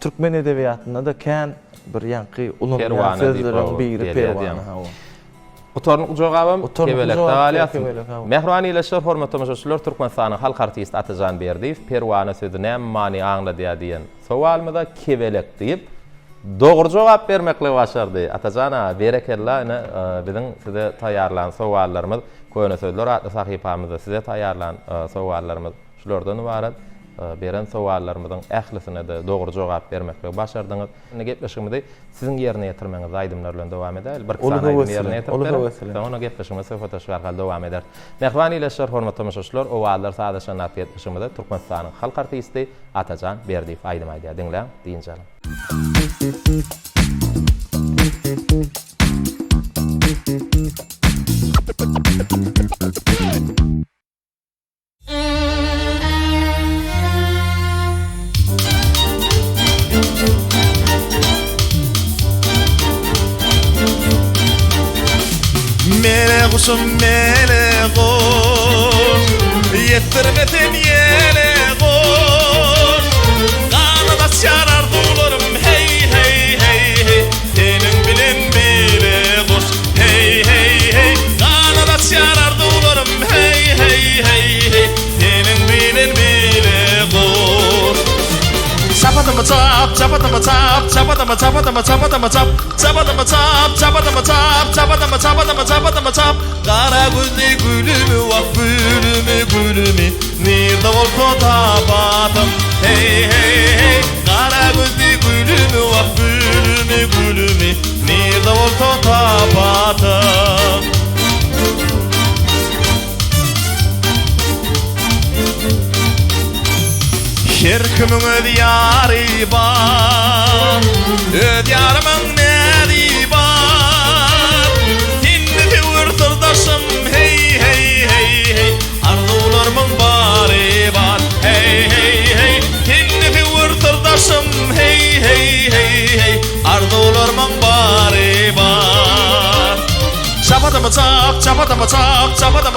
türkmen edebiýatynda-da kän bir ýaňky ulanylýan sözleriň biri perwana, hawa. Gutarnykly jogabam kebelekde galýar. Mähriban ildeşler, hormatly tomaşaçylar, Türkmenistanyň halk artisti Atajan Berdiýew Perwana sözi näme many aňladýar diýen sowalymyza kebelek diýip, dogry jogap bermekligi başardy. Atajan aga, berekella, ine, biziň size taýýarlan sowallarymyz Köne sözler atly sahypamyzda size taýýarlan sowallarymyz şulardan ybarat. Beren sowallarymyzyň ählisine-de dogry jogap bermekligi başardyňyz. Indi gepleşigimizi Siziň ýerine ýetirmegiňizde aýdymlar bilen dowam edäýeli. Birki sany aýdymy ýerine ýetirip beriň. Soň onda gepleşigimizi söhbetdeşlik arkaly dowam ederis. Mähriban ildeşler, hormatly tomaşaçylar, Owazlar sazlaşan atly gepleşigimizde Türkmenistanyň halk artisti Atajan Berdiýew aýdym aýdýar. Diňläň, dynç alyň. Mele guşum mele guş Ýetdirme sen ýele guş Ganat açýar arzuwlarym hey hey hey hey Seniň bilen bile guş hey hey hey Ganat açýar arzuwlarym hey hey hey hey Seniň bilen bile guş Çapadymy çap, çapadymy çap, çapadymy çapadymy çapadymy çap, çapadymy çap, çapadymy çap, çapadymy çapadymy çapadymy çap. Gara gözli gülümi wah gülümi gülümi nirde bolsa tapadym hey hey hey Gara gözli gülümi wah gülümi gülümi nirde bolsa tapadym. Her kimiň öz ýary bar, Öz ýarymyň näzi bar. Sende söwer syrdaşym, heý, heý, heý, heý, Arzuwlarymyň bary bar, heý, heý, heý. Sende söwer syrdaşym, heý, heý, heý, heý.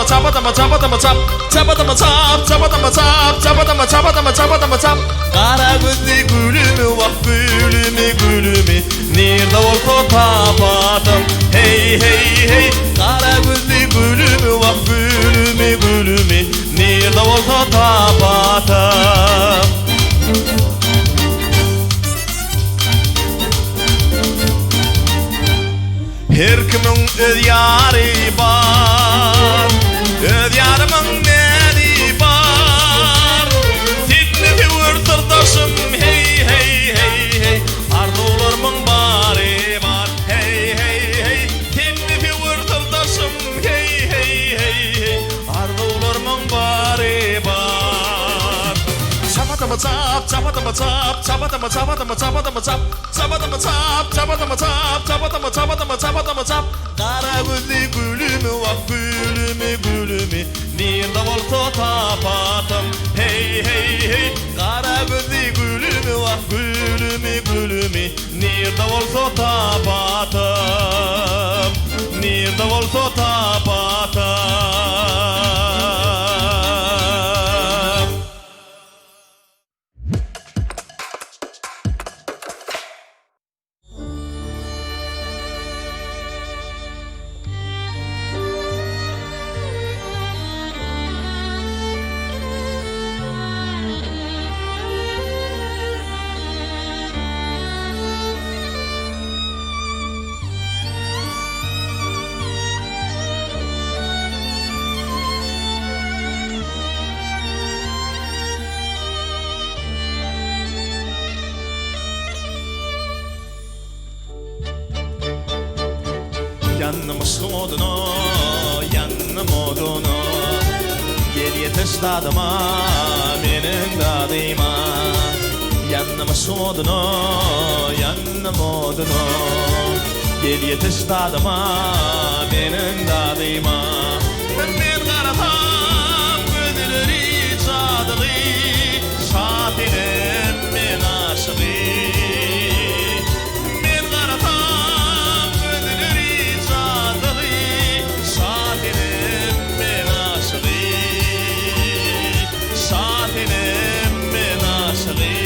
Çapadama çapadama çapadama çap Çapadama çap çapadama çap Çapadama çapadama çapadama çap Gara gözli gülümi wah gülümi gülümi Nirde bolsa tapadym Hey hey hey Gara gözli gülümi wah gülümi gülümi Nirde bolsa tapadym. Her kimiň öz ýary bar, Öz ýarymyň näzi bar. Senli söwer syrdaşym, heý, heý, heý, heý, Arzuwlarymyň bary bar, heý, heý, heý. Senli söwer syrdaşym, heý, heý, heý, heý, Arzuwlarymyň bary bar. Çapadama çap, çapadama çap, Çapadama, çapadama, çapadama çap. Çapadama çap, çapadama çap, Çapadama, çapadama, çapadama çap. Gara gözli gülümi, wah gülümi, gülümi, Nirde bolsa tapadym, heý, heý, heý. Gara gözli gülümi, wah gülümi, gülümi, Nirde bolsa tapadym, Nirde bolsa tapadym. Ýandym yşgyň oduna, ýandym oduna, Gel ýetiş dadyma, meniň dadyma. Ýandym yşgyň oduna, ýandym oduna, Gel ýetiş dadyma, meniň dadyma. Men garasam gözleri jadyly, Şa senem men aşygy. Men garasam gözleri jadyly, Şa senem men aşygy. Şa senem men aşygy.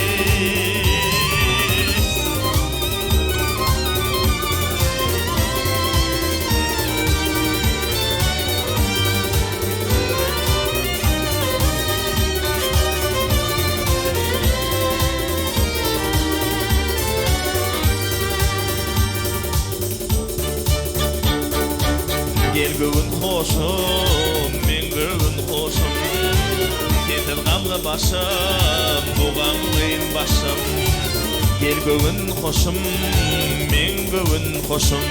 Gel göwün hoşum, meň göwün hoşum, Sensiz gamly başym, bu gamgyn başym. Gel göwün hoşum, meň göwün hoşum,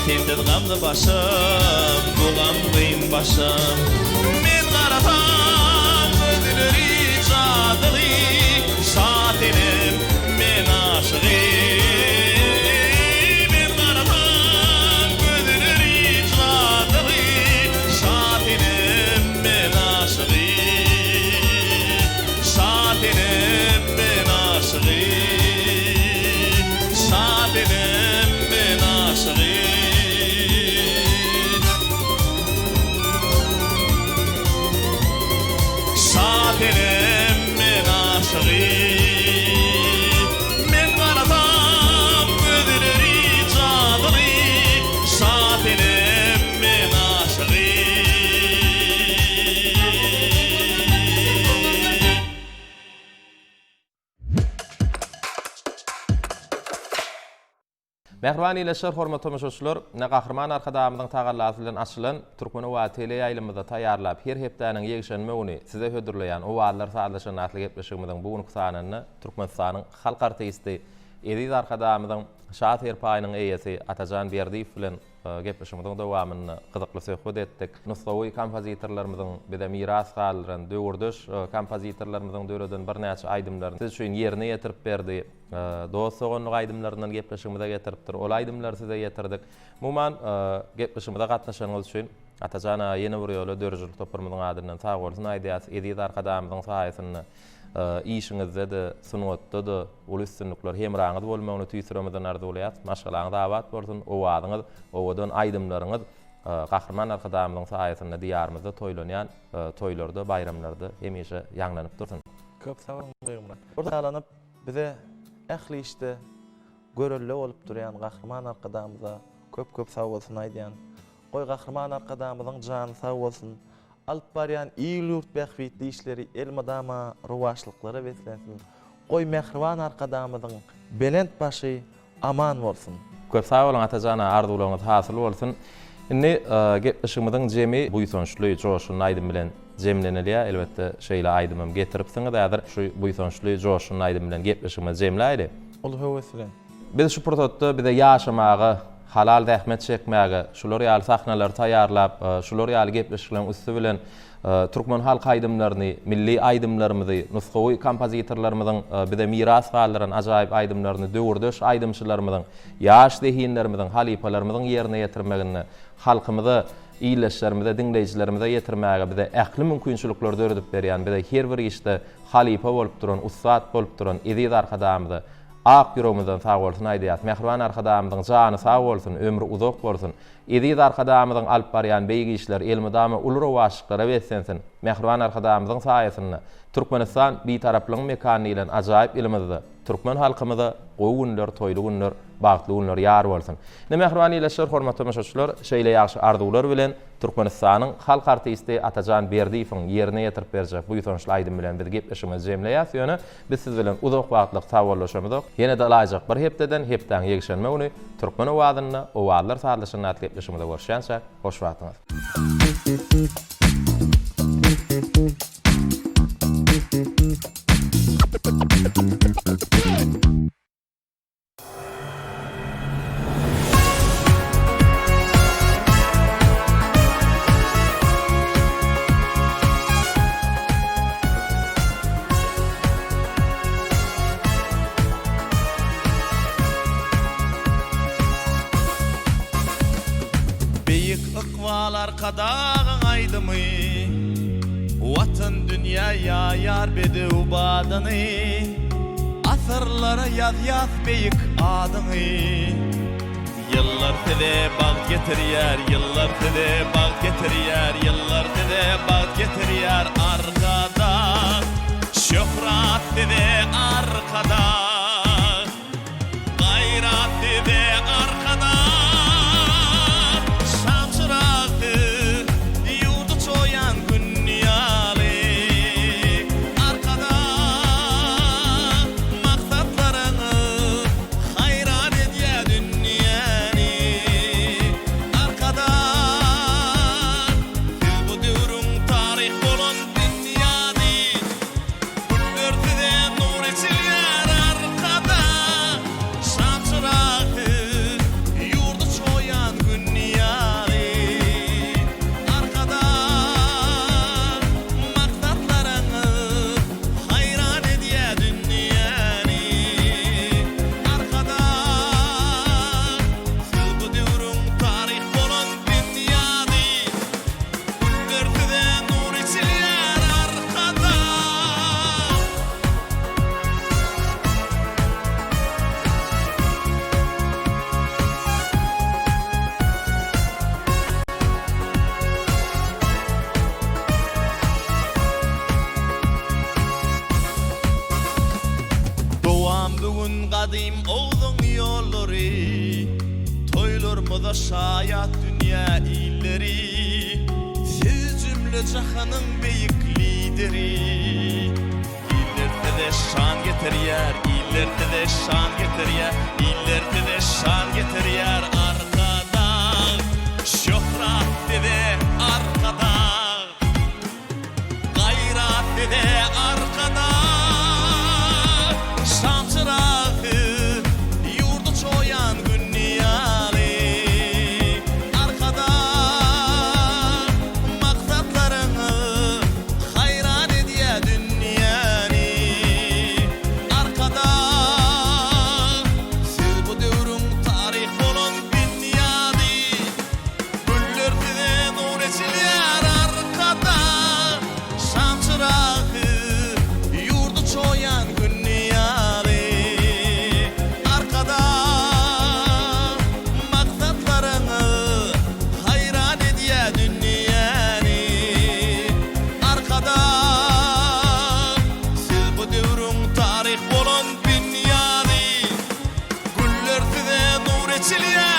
Sensiz gamly başym, bu gamgyn başym. Men garasam gözleri jadyly, Şa senem, men aşygy. Men garasam gözleri jadyly, Şa senem, men aşygy. Şa senem, men aşygy. Şa senem, men aşygy. Şa senem, men aşygy. Men garasam gözleri jadyly, Şa senem, men aşygy. Mähriban ildeşler, hormatly tomaşaçylar, ine Gahryman Arkadagymyzyň tagallasy bilen açylan Türkmen owazy teleýaýlymymyzda taýýarlap, her hepdäniň ýekşenbe güni size hödürleýän Owazlar sazlaşanda atly gepleşigimiziň bu günki sanynda Türkmenistanyň halk artisti, eziz Arkadagymyzyň Şa serpaýynyň eýesi Atajan Berdiýew bilen gepleşigimiziň dowamynda gyzykly söhbet etdik. Nusgawy kompozitorlarymyzyň bize miras galdyran, döwürdeş kompozitorlarymyzyň döreden birnäçe aýdymlaryny siz üçin ýerine ýetirip berdi. Dost-doganlyk aýdymlaryndan gepleşigimize getiripdir. Ol aýdymlary size ýetirdik. Umuman, gepleşigimize gatnaşanyňyz üçin Atajan aga ýene bir ýola döredijilik toparymyzyň adyndan sagbolsun aýdýarys. Eziz Arkadagymyzyň saýasynda işiňizde-de, sungatda-da uly üstünlikler hemraňyz bolmagyny tüýs ýüregimizden arzuwlaýarys. Maşgalaňyz abat bolsun, owazyňyz, owadan aýdymlaryňyz. Gahryman Arkadagymyzyň saýasynda Diýarymyzda toýlanýan toýlarda, baýramlarda hemişe ýaňlanyp dursun. Köp sag boluň Begmyrat. Salanyp bize ähli işde görelde bolup durýan Gahryman Arkadagymyza köp köp sag bolsun aýdýan. Goý Gahryman Arkadagymyzyň jany sag bolsun, alyp barýan il-ýurt bähbitli işleri elmydama rowaçlyklara beslensin. Goý mähriban Arkadagymyzyň belent başy aman bolsun. Köp sag boluň Atajan aga arzuwlaryňyz hasyl bolsun. Indi gepleşigimiziň jemi buýsançly, joşgunly aýdym bilen jemlenilýär. Elbetde şeýle aýdymam getiripsiňiz. Häzir şu buýsançly, joşgunly aýdym bilen gepleşigimizi jemläýli. Uly höwes bilen. Biz şu pursatda bize ýaşamaga, halal zähmet çekmäge, şular ýaly sahnalary taýýarlap, şular ýaly gepleşikleriň üsti bilen türkmen halk aýdymlaryny, milli aýdymlarymyzy, nusgawy kompozitorlarymyzyň bize miras galdyran ajaýyp aýdymlaryny döwürdeş aýdymçylarymyzyň, ýaş zehinlerimiziň, halypalarymyzyň ýerine ýetirmeginde halkymyza, ildeşlerimize, diňleýjilerimize ýetirmäge bize ähli mümkinçilikleri döredip berýän, bize her bir işde halypa bolup duran, ussat bolup duran eziz Arkadagymyza ak ýüregimizden sagbolsun aýdýas. Mähriban Arkadagymyzyň jany sag bolsun, ömri uzak bolsun! Eziz Arkadagymyzyň alyp barýan beýik işleri elmydama uly rowaçlyklara beslensin! Mähriban Arkadagymyzyň saýasynda Türkmenistan Bitaraplygyň mekany diýlen ajaýyp ýylymyzda türkmen halkymyza gowy günler, toýly günler, bagtly günler ýar bolsun! Ine, mähriban ildeşler, hormatly tomaşaçylar, şeýle ýagşy arzuwlar bilen Türkmenistanyň halk artisti Atajan Berdiýewiň ýerine ýetirip berjek buýsançly aýdymy bilen biz gepleşigimizi jemleýäs. Ýöne Biz siz bilen uzak wagtlyk sagbollaşamyzok. Ýene-de ylaýjak bir hepdeden, hepdäň ýekşenbe güni Türkmen owazynda Owazlar sazlaşygynda atly gepleşigimizde görüşýänçäk, hoş wagtyňyz. Beýik ykbal Arkadagyň aýdymy, Watan dünýä ýaýar bedew badyny. Asyrlara ýazýas beýik adyňy. Ýyllar size bagt getirýär, ýyllar size bagt getirýär, ýyllar size bagt getirýär, Arkadag! Şöhrat size, Arkadag! Gaýrat size, Arkadag! Şamçyrag siz, ýurdy çoýan Gün ýaly. Arkadag! Maksatlaryňyz haýran edýär dünýäni. Arkadag! Siz bu döwrüň taryh bolan binýady. Güller size nur eçilýär Arkadag! Şamçyrag siz, ýurdy çoýan Gün ýaly. Arkadag! Maksatlaryňyz haýran edýär dünýäni. Arkadag! Siz bu döwrüň taryh bolan binýady. Güller size nur eçilýär Arkadag! Dowam bu gün gadym Ogzuň ýollary, Toýlarymyza şaýat dünýä illeri. Siz jümle jahanyň beýik Lideri. Iller size şan getirýär, iller size şan getirýär, iller size şan getirýär, Arkadag! Şöhrat size, Arkadag! Gaýrat size, Arkadag! Şamçyrag siz, ýurdy çoýan Gün ýaly, Arkadag! Maksatlaryňyz Haýran edýär dünýäni Arkadag! Siz bu döwrüň taryh bolan binýady, Güller size nur eçilýär. Eçilýär.